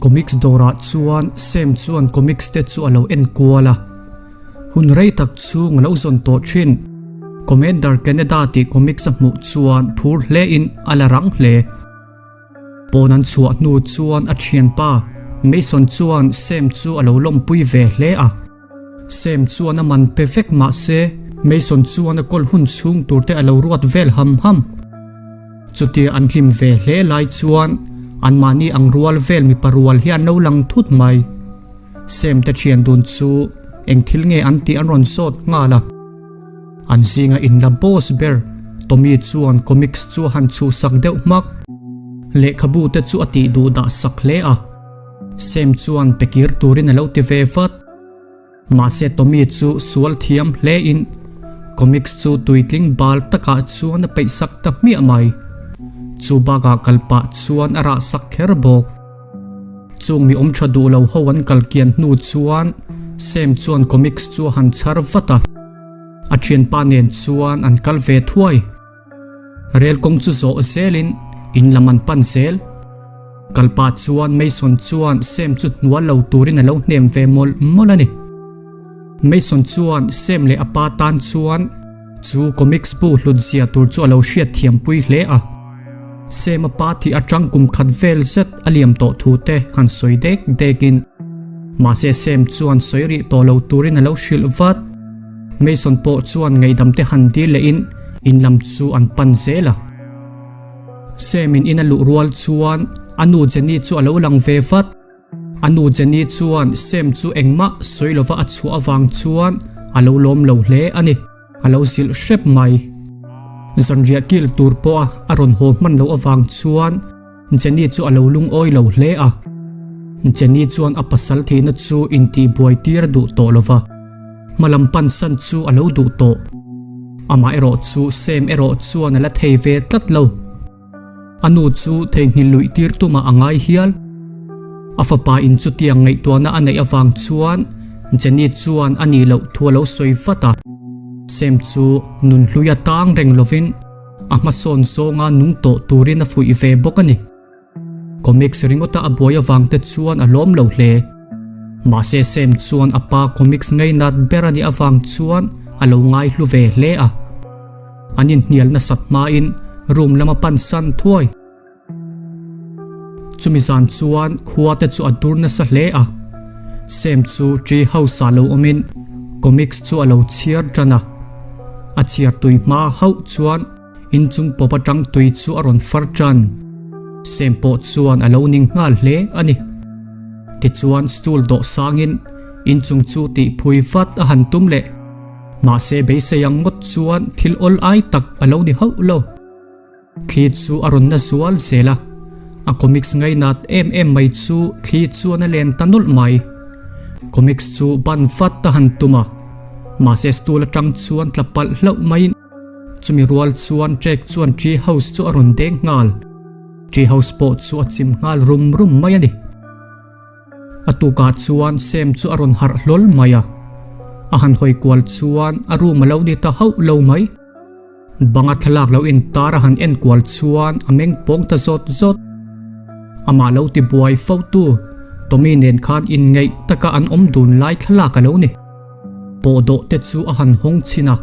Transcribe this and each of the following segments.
Comics dawrah chuan Sam chuan comics te chu a lo en kual a. Hun rei tak chhung a lo zawn tawh thin. Commander Canada tih comics a hmuh chuan phur hle in a la rang hle. Pawn an chhuah hnu chuan a thianpa Mason chuan Sam chu a lo lawmpui ve hle a. Sam chuan a man pe vek mah se Mason chuan a kawl hun chhung tur te a lo ruat vel ham ham. Chutia an hlim ve hle lai chuan anmahni ang rual vel mipa rual hi an lo lang thut mai. Sam te thian dun chu eng thil nge an tih an rawn zawt nghal a. An zinga inla boss ber Tommy chuan comics chu a han chhuhsak deuh hmak. Lehkhabu te chu a tih duh dah sak hle a. Sam chuan pe kir turin a lo ti ve vat. Mahse Tommy chu sual thiam hle in comics chu tuitling bal takah chuan a peih sak ta hmiah mai. Chu bakah kal pah chuan a rah sak kher bawk. Chung mi awm tha duh lo ho an kal kian hnu chuan Sam chuan comics chu a han chhar vat a. A thianpa nen chuan an kal ve thuai. Rel kawng chu zawh zelin in lam an pan zel. Kalpa chuan Mason chuan Sam chu hnual lo turin a lo hnem ve mawlh mawlh a ni. Mason chuan Sam leh a pa tan chuan chu comics bu hlut zia tur chu a lo hriat thiam pui hle a. Sam a pa thih atang kum khat vel zet a liam tawh thu te han sawi dek dekin mahse Sam chuan sawi rih tawh lo turin a lo hrilh vat. Mason pawh chuan ngaihdam te han dil lehin in lam chu an pan zel a. Sam in in a luh rual chuan a nu Jenny chu a lo lang ve vat. A nu Jenny chuan Sam chu engmah sawi lova a chhuah avang chuan a lo lawm lo hle a ni. A lo zilh hrep mai. Zanriah kil tur pawha a rawn haw hman loh avang chuan Jenny chu a lo lungawi lo hle a. Jenny chuan a pasal thihna chu intihbuai tir a duh tawh lova, hmalam pansan chu a lo duh tawh. Amah erawh chu Sam erawh chuan a la thei ve tlat lo. A nu chu theihnghilh luih tir tumah a ngai hial. A fapa in chutiang ngaihtuahna a neih avang chuan Jenny chuan a nih loh thu a lo sawi vat a. Sam chu nunhlui a tang reng lovin a hmasawn zawnga nung tawh turin a fuih ve bawk a ni. Comics ringawta a buai avang te chuan a lawm lo hle. Mahse Sam chuan a pa comics ngainat ber a nih avang chuan a lo ngaihlu ve hle a. An inhnial nasat hmain room lama pan san thuai. Chumi zan chuan khua te chu a dur nasa hle a. Sam chu tree house ah lo awmin comics chu a lo chhiar tan a. A chhiar tui hma hauh chuan inchung pawp atang tui chu a rawn far tan. Sam pawh chuan a lo ning nghal hle a ni. Tichuan stool dawh sangin inchung chu tihphui vat a han tum leh. Mahse beisei ang ngawt chuan thil awl ai tak a lo ni hauh lo. Thli chu a rawn na zual zel a, a comics ngainat em em mai chu thli chuan a len ta nawlh mai. Comics chu ban vat a han tum a, mahse stool atang chuan tla palh hlauh maiin chumi rual chuan trek chuan tree house chu a rawn deng nghal. Tree house pawh chu a chim nghal rum rum mai a ni. A tukah chuan Sam chu a rawn harh hlawl mai a, a han hawi kual chuan a room a lo ni ta hauh lo mai. Banga thlalak lo intar a han en kual chuan a meng pawng ta zawt zawt. Amah lo ti buai fo tu Tommy nen khan inngeih taka an awm dun lai thlalak a lo ni. Pawh dawh te chu a han hawng chhin a,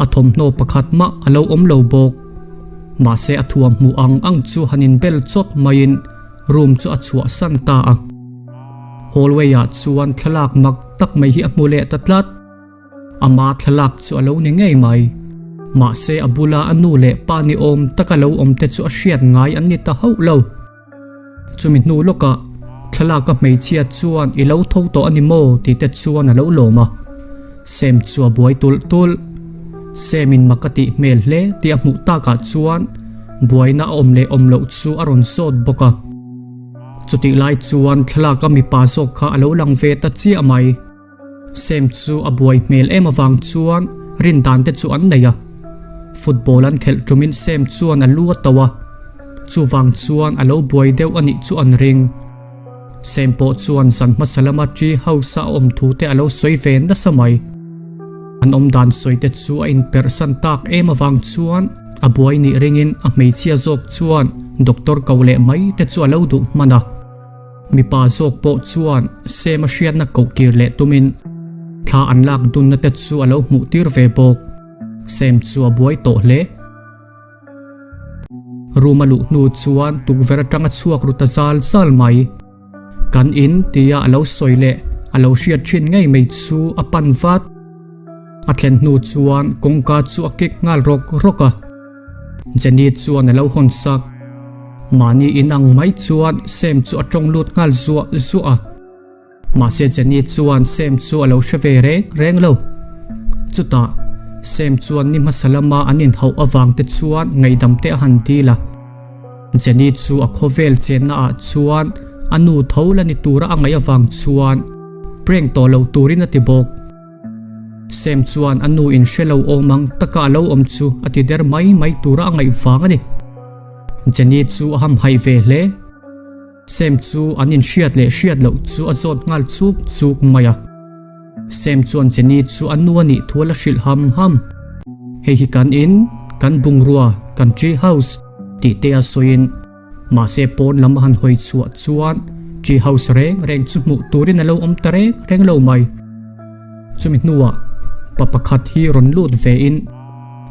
a thawmhnaw pakhat mah a lo awm lo bawk. Mahse a thuam hmuh ang ang chu han inbel chawt maiin room chu a chhuahsan ta a. Hallway ah chuan thlalak mak tak mai hi a hmu leh ta tlat. Ama thlalak chu a lo ni ngei mai. Mahse a bula a nu leh pa ni awm taka lo awm te chu a hriat ngai an ni ta hauh lo. Chumi hnu lawkah thlalaka hmeichhia chuan i lo tho tawh a ni maw tih te chuan a lo lawm a. Sam chu a buai tulh tulh. Sam in mak a tih hmel hle tih a hmuh takah chuan buaina a awm leh awm loh chu a rawn zawt bawk a. Chutih lai chuan thlalaka mipa zawk kha a lo lang ve ta chiah mai. Sam chu a buai hmel em avang chuan rin dan te chu an nei a. Football an khelh tumin Sam chuan a lu a to a, chuvang chuan a lo buai deuh a nih chu an ring. Sam pawh chuan zan hmasa lama tree house a awm thu te a lo sawi ve nasa mai. An awm dan sawi te chu a inperhsan tak em avang chuan a buai nih ringin a hmeichhia zawk chuan doctor ko leh mai te chu a lo duh hman a. Mipa zawk pawh chuan Sam a hriatna koh kir leh tumin thla an lak dunna te chu a lo hmuh tir ve bawk. Sam chu a buai tawh hle. Room a luh hnu chuan tukverh atang a chhuak ru ta zal zal mai. Kan in tia a lo sawi leh a lo hriat thin ngei mai chu a pan vat. A thlen hnu chuan kawngka chu a kik nghal rawk rawk a. Jenny chuan a lo hawn sak. Mahni in ang mai chuan Sam chu a tawng lut nghal zuah zuah a. Mahse Jenny chuan Sam chu a lo hre ve reng reng lo. Chutah Sam chuan ni hmasa lama an inhauh avang te chuan ngaihdam te a han dil a. Jenny chu a khawvel chenna ah chuan a nu tho la ni tura a ngaih avang chuan prank tawh lo turin a ti bawk. Sam chuan a nu in hre lo awm ang taka a lo awm chu a ti der mai mai tura a ngaih vang a ni. Jenny chu a hamhaih ve hle. Sam chu an inhriat leh hriat loh chu a zawt nghal chuk chuk mai a. Sam chuan Jenny chu a nu a nih thu a la hrilh ham ham. Hei hi kan in, kan bungrua, kan tree house tih te a sawiin mahse pawn lam a han hawi chhuah chuan tree house reng reng chu hmuh turin a lo awm ta reng reng lo mai. Chumi hnuah pa pakhat hi rawn lut vein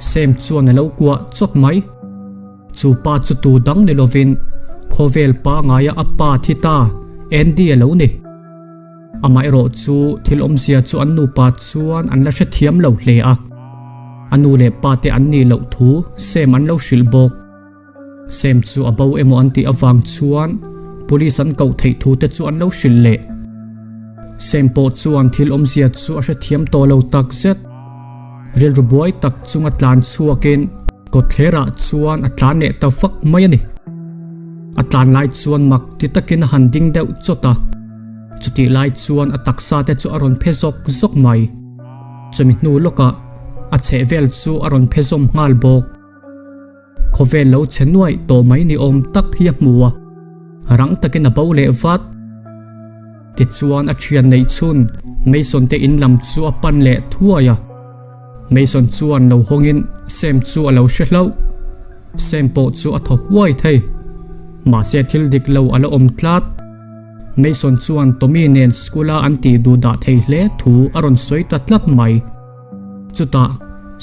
Sam chuan a lo kuah chawt mai. Chu pa chu tu dang ni lovin khawvel pangaia a pa thi ta Andy a lo ni. Amaherawh chu thil awmzia chu an nupa chuan an la hrethiam lo hle a. A nu leh pa te an nih loh thu Sam an lo hrilh bawk. Sam chu a bo emaw an tih avang chuan police an koh theih thu te chu an lo hrilh leh. Sam pawh chuan thil awmzia chu a hrethiam tawh lo takzet. Rilru buai tak chunga tlan chhuakin kawtthlerah chuan a tlan leh ta vak mai a ni. A tlan lai chuan mak ti takin a han ding deuh chawt a, chutih lai chuan a taksa te chu a rawn phe zawk zawk mai. Chumi hnu lawkah a chhehvel chu a rawn phe zawm nghal bawk. Khawvel lo chhe nuaih tawh mai ni awm tak hi a hmu a, rang takin a bo leh vat. Tichuan a thian neih chhun Mason te in lam chu a pan leh thuai a. Mason chuan lo hawngin Sam chu a lo hre hlauh. Sam pawh chu a thaw huai thei. Mahse thil dik lo a la awm tlat. Mason chuan Tommy nen school a an tih duh dah thei hle thu a rawn sawi ta tlat mai. Chutah,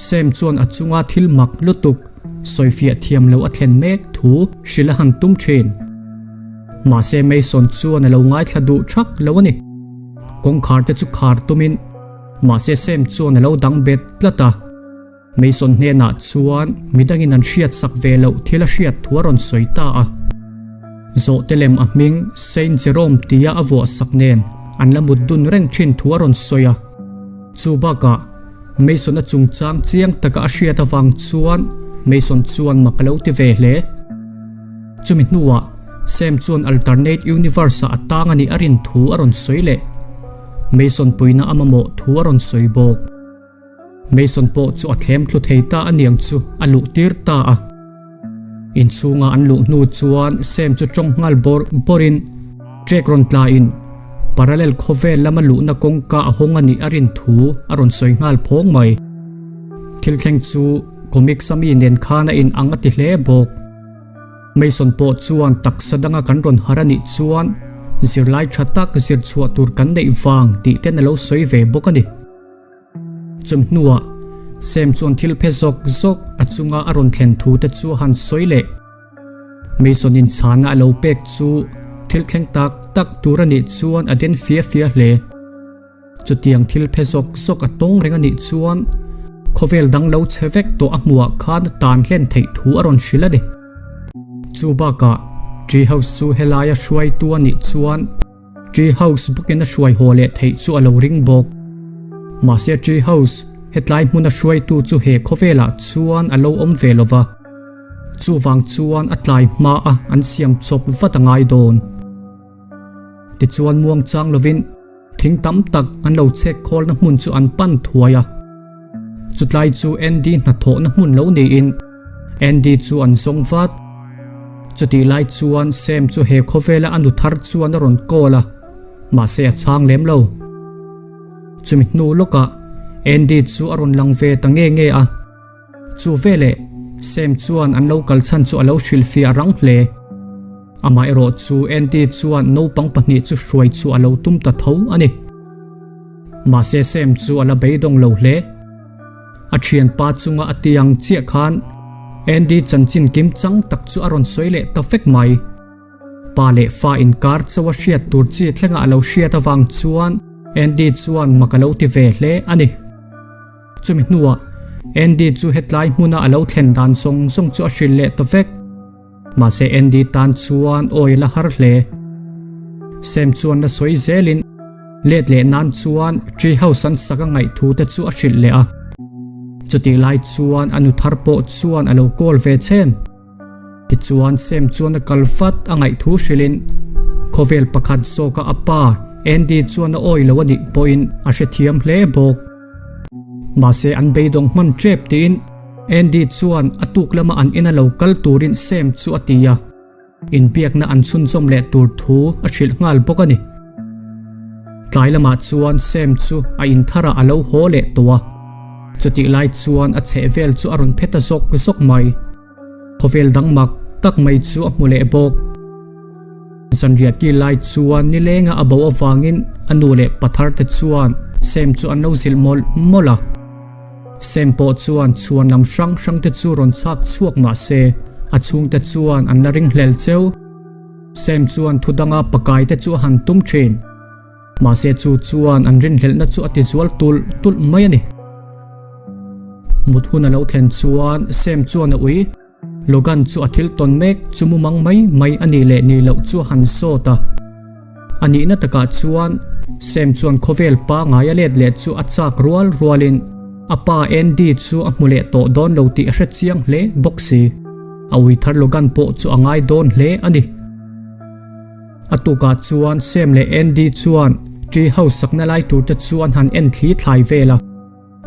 Sam chuan a chunga thil mak lutuk sawifiah thiam lo a thlen mek thu hrilh a han tum thin. Mahse Mason chuan a lo ngaithla duh thak lo a ni. Kawngkhar te chu khar tumin, mahse Sam chuan a lo dang bet tlat a. Mason hnenah chuan midangin an hriatsak ve loh thil a hriat thu a rawn sawi ta a. Zawhte lem a hming Saint Jerome tia a vuahsak nen an la mut dun reng thin thu a rawn sawi a. Chu bakah Mason-a chungchang chiang taka a hriat avang chuan Mason chuan mak a lo ti ve hle. Chumi hnuah Sam chuan alternate universe-ah a tang a nih a rin thu a rawn sawi leh. Mason puina a mamawh thu a rawn sawi bawk. Mason pawh chu a thlem thlu thei ta aniang chu a luh tir ta a. Inchhunga an luh hnu chuan Sam chu tawng nghal bawrh bawrhin trek rawn tlain parallel khawvel lama luhna kawngka a hawng a nih a rin thu a rawn sawi nghal phawng mai. Thil thleng chu comics a mi nen khan a in ang a ti hle bawk. Mason pawh chuan taksa danga kan rawn har a nih chuan zirlai tha tak zir chhuah tur kan neih vang tih ten a lo sawi ve bawk a ni. Chumi hnuah Sam chuan thil phe zawk zawk a chunga a rawn thlen thu te chu a han sawi leh. Mason in chhana a lo pek chu thil thleng tak tak tur a nih chuan a den fia fia hle. Chutiang thil phe zawk zawk a tawng reng a nih chuan khawvel dang lo che vek tawh a hmuhah khan a tan hlen theih thu a rawn hrilh a ni. Chu bakah Treehouse chu helaia hruaitu a nih chuan Tree House bawkin a hruai haw leh theih chu a lo ring bawk. Mahse Tree House hetlai hmuna hruaitu chu he khawvelah chuan a lo awm ve lo va. Chuvang chuan a tlai hma a an siam chawp vat a ngai dawn. Tichuan muangchang lovin thing tam tak an lo chhek khawlna hmun chu an pan thuai a. Chutlai chu Andy hnathawhna hmun lo niin Andy chu an zawng vat. Chutih lai chuan Sam chu he khawvela a nu thar chuan a rawn call a, mahse a chhang lem lo. Chumi hnu lawkah Andy chu a rawn lang ve ta nge nge a. Chu veleh Sam chuan an lo kal chhan chu a lo hrilhfiah rang hle. Amaherawhchu Andy chuan naupang pahnih chu hruai chhuah a lo tum ta tho a ni. Mahse Sam chu a la beidawng lo hle. A thianpa chunga a ti ang chiah khan Andy chanchin kim chang tak chu a rawn sawi leh ta vek mai. Pa leh fa inkar chauh a hriat tur chi thlengah a lo hriat avang chuan Andy chuan mak a lo ti ve hle a ni. Chumi hnuah Andy chu hetlai hmuna a lo thlen dan zawng zawng chu a hrilh leh ta vek. Mahse Andy tan chuan awi a la har hle. Sam chuan la sawi zelin let leh nan chuan tree house an sak a ngaih thu te chu a hrilh leh a. Chutih lai chuan a nu thar pawh chuan a lo call ve chhen. Tichuan Sam chuan a kal vat a ngaih thu hrilhin khawvel pakhat zawka a pa Andy chuan a awi lo a nih pawhin a hrethiam hle bawk. Mahse an beidawng hman tep tiin Andy chuan a tuk lama an ina lo kal turin Sam chu a ti a, inbiakna an chhunzawm leh tur thu a hrilh nghal bawk a ni. Tlai lamah chuan Sam chu a intharah a lo haw leh tawh a, chutih lai chuan a chhehvel chu a rawn phe ta zawk zawk mai. Khawvel dang mak tak mai chu a hmu leh bawk. Zanriah kil lai chuan nilenga a bo avangin a nu leh pathar te chuan Sam chu an lo zilh mawlh mawlh a. Sam pawh chuan chhuan lam hrang hrang te chu rawn chhak chhuak mah se a chhungte chuan an la ringhlel cheu. Sam chuan thu danga pakai te chu a han tum thin. Mahse chu chuan an rinhlelhna chu a ti zual tulh tulh mai a ni. Mut hun a lo thlen chuan Sam chuan a ui. Logan chu a thil tawn mek chu mumang mai mai a nih leh nih loh chu a han sawt a. A nihna takah chuan Sam chuan khawvel pangai a let leh chu a chak rual rualin a pa Andy chu a hmu leh tawh dawn lo tih a hre chiang hle bawk si. A ui thar Logan pawh chu a ngai dawn hle a ni. A tukah chuan Sam leh Andy chuan tree house sakna lai tur te chu an han en thli thlai vel a.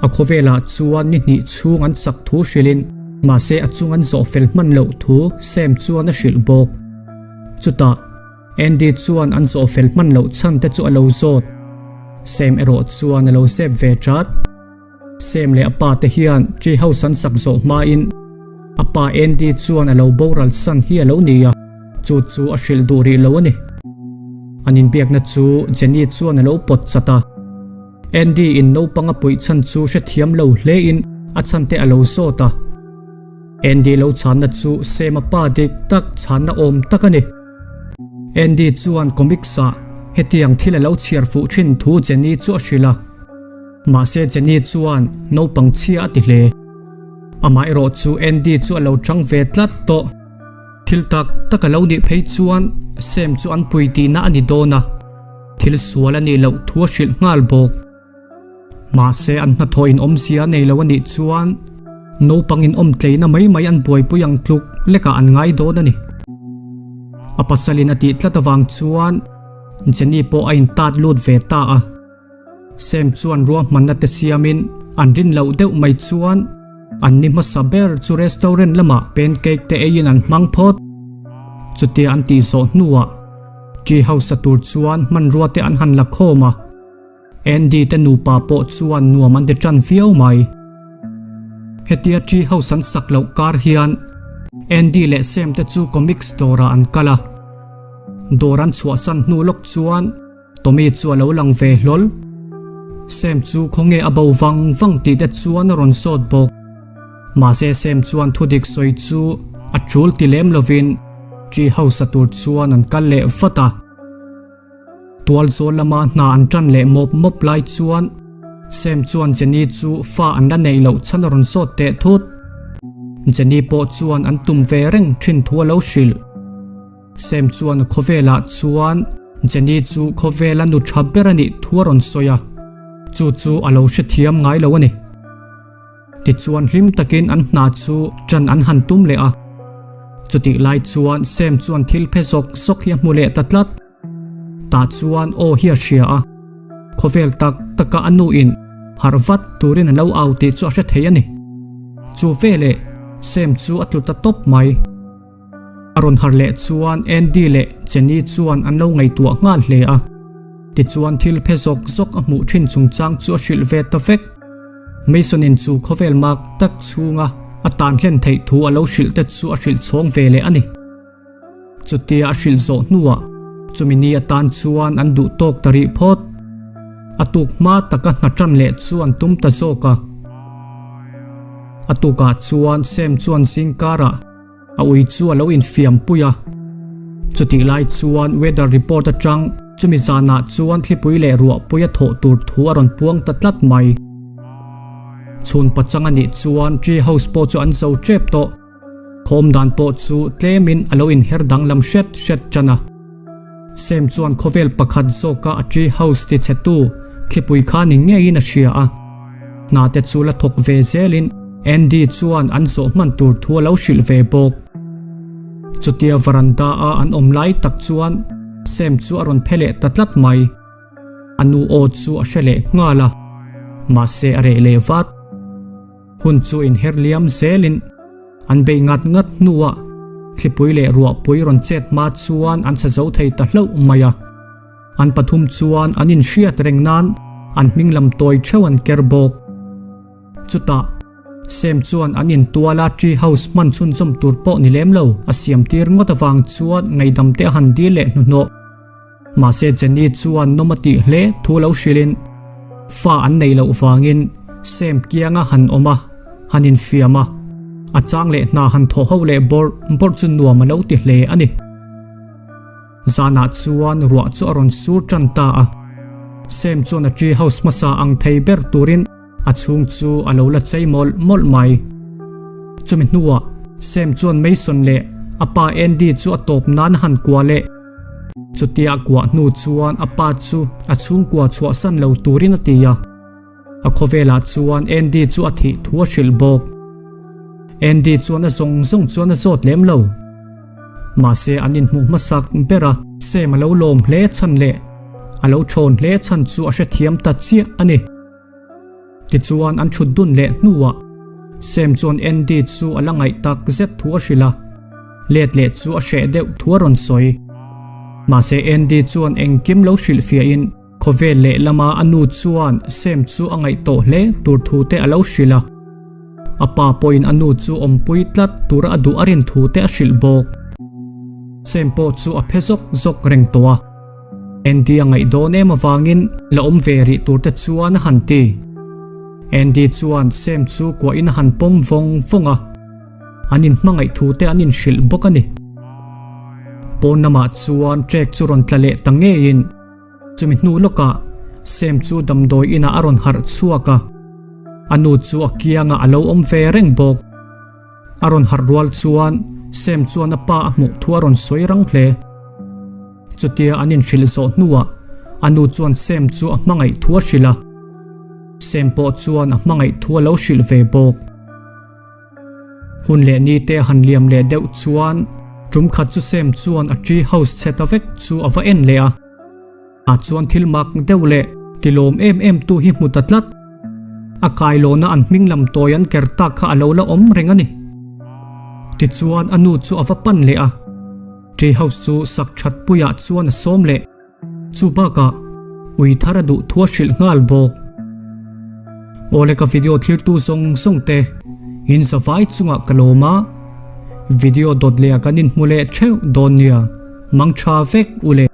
A khawvelah chuan ni hnih chhung an sak thu hrilhin mahse a chung an zawh fel hman loh thu Sam chuan a hrilh bawk. Chutah Andy chuan an zawh fel hman loh chhan te chu a lo zawt. Sam erawh chuan a lo zep ve chat. Sam leh a pa te hian tree house an sak zawh hmain a pa Andy chuan a lo boral san hi a lo ni a, chu chu a hrilh duh rih lo a ni. An inbiakna chu Jenny chuan a lo pawt chat a. Andy in naupang a puih chhan chu hrethiam lo hlein a chhan te a lo zawt a. Andy lo chhanna chu Sam a pa dik tak chhanna awm tak a ni. Andy chuan comics ah hetiang thil a lo chhiar fuh thin thu Jenny chu a hrilh a. Mahse Jenny chuan naupang chhia a ti hle. Amaherawh chu Andy chu a lo chang ve tlat tawh. Thil tak tak a lo nih phei chuan Sam chu an pui tihna a ni dawn a, thil sual a nih loh thu a hrilh nghal bawk. Mahse an hnathawh in awmzia a nei lo a nih chuan naupang in awm tleina mai mai an buaipui ang tluk lekah an ngai dawn a ni. A pasalin a tih tlat avang chuan Jenny pawh a intat lut ve ta a. Sam chuan ruahmanna te siamin an rin loh deuh mai chuan an ni hmasa ber chu restaurant lamah pancake te eiin an hmang phawt. Chutia an tih zawh hnuah tea house a tur chuan hmanrua te an han la khawm a, Andy te nupa pawh chuan nuam an ti tan viau mai. Hetia tea house an sak loh kar hian Andy leh Sam te chu comics dawrah an kal a, dawr an chhuahsan hnu lawk chuan Tommy chu a lo lang ve hlawl. Sam chu khawnge a bo vang vang tih te chuan a rawn sawt bawk. Mahse Sam chuan thudik sawi chu a tul ti lem lovin tree house a tur chuan an kal leh vat a. Tual zawl lama hna an tan leh mawp mawp lai chuan Sam chuan Jenny chu fa an la neih loh chhan a rawn sawt teh thut. Jenny pawh chuan an tum ve reng thin thu a lo hrilh. Sam chuan a khawvelah chuan Jenny chu khawvela nu tha ber a nih thu a rawn sawi a, chu chu a lo hrethiam ngai lo a ni. Tichuan hlim takin an hna chu ṭan an han tum leh a, chutih lai chuan Sam chuan thil phe zawk zawk hi a hmu leh ta tlat. Tah chuan aw hi a hria a, khawvel tak taka a nuin harh vat turin a lo au tih chu a hre thei a ni. Chu veleh Sam chu a tlu ta tawp mai. A rawn harh leh chuan Andy leh Jenny chuan an lo ngaihtuah nghal hle a. Tichuan thil phe zawk zawk a hmuh thin chungchang chu a hrilh ve ta vek. Mason-in chu khawvel mak tak chhunga a tan hlen theih thu a lo hrilh te chu a hrilh chhawng ve leh a ni. Chutia a hrilh zawh hnuah chumi ni atan chuan an duh tawk ta rih phawt. A tuk hma taka hna tan leh chu an tum ta zawk a. A tukah chuan Sam chuan zingkarah a ui chu a lo infiam pui a. Chutih lai chuan weather report atang chumi zanah chuan thlipui leh ruahpui a thawh tur thu a rawn puang ta tlat mai. Chhun pachang a nih chuan tree house pawh chu an zo tep tawh. Khawm dan pawh chu tlemin a lo inher danglam hret hret tan a. Sam chuan khawvel pakhat zawka a tree house ti chhetu thlipui kha ni ngeiin a hria a. Hna te chu la thawk ve zelin Andy chuan an zawh hman tur thu a lo hrilh ve bawk. Chutia veranda a an awm lai tak chuan Sam chu a rawn phe leh ta tlat mai. A nu aw chu a hre leh nghal a, mahse a reh leh vat. Hun chu inher liam zelin an bei ngat ngat hnuah thlipui leh ruahpui rawn chet hma chuan an sa zo thei ta hlauh mai a. An pathum chuan an inhriat reng nan an hming lam tawi theuh an ker bawk. Chutah Sam chuan an intuala tree house hman chhunzawm tur pawh ni lem lo a siam tir ngawt avang chuan ngaihdam te a han dil leh hnuhnawh. Mahse Jenny chuan nawm a tih hle thu lo hrilhin fa an nei loh vangin Sam kianga han awm a, han infiam a, a chang leh hna han thawh ho leh bawrh bawrh chu nuam a lo ti hle a ni. Zanah chuan ruah chu a rawn sur tan ta a, Sam chuan a tree house hmasa ang thei ber turin a chhung chu a lo la chei mawlh mawlh mai. Chumi hnuah Sam chuan Mason leh a pa Andy chu a tawp nan a han kuah leh. Chutia a kuah hnu chuan a pa chu a chhungkua chhuahsan lo turin a ti a. A khawvelah chuan Andy chu a thih thu a hrilh bawk. Andy chuan a zawng zawng chuan a zawt lem lo. Mahse an inhmuh hmasak ber a, Sam a lo lawm hle chhan leh a lo thawn hle chhan chu a hrethiam ta chiah a ni. Tichuan an thut dun leh hnuah Sam chuan Andy chu a la ngaih tak zet thu a hrilh a, let leh chu a hreh deuh thu a rawn sawi. Mahse Andy chuan engkim lo hrilhfiahin Khawvel lehlama a nu chuan Sam chu a ngaih tawh hle tur thu te a lo hrilh a. A pa pawhin a nu chu awmpui tlat tura a duh a rin thu te a hrilh bawk. Sam pawh chu a phe zawk zawk reng tawh a. Andy a ngaih dawn em avangin la awm ve rih tur te chuan a han ti. Andy chuan Sam chu kuahin a han pawm vawng vawng a. An inhmangaih thu te an inhrilh bawk a ni. Pawn lamah chuan trek chu rawn tla leh ta ngeiin. Chumi hnu lawkah Sam chu damdawi inah a rawn harh chhuak a, a nu chu a kiangah a lo awm ve reng bawk. A rawn harh rual chuan Sam chuan a pa a hmuh thu a rawn sawi rang hle. Chutia an inhrilh zawh hnuah a nu chuan Sam chu a hmangaih thu a hrilh a, Sam pawh chuan a hmangaih thu a lo hrilh ve bawk. Hun leh ni te han liam leh deuh chuan tum khat chu Sam chuan a tree house chhe ta vek chu a va en leh a. Ah chuan thil mak deuh leh tilawm em em tu hi hmu ta tlat. A kailawna an hming lam tawi an ker tak kha a lo la awm reng a ni. Tichuan a nu chu a va pan leh a, tree house chu sak that puiah chuan a sawm leh. Chu bakah ui thar a duh thu a hrilh nghal bawk. Awle ka video thlir tu zawng zawng te in zavai chungah ka lawm a, video dawt leh ah kan inhmu leh theuh dawn nia, mang tha vek ule.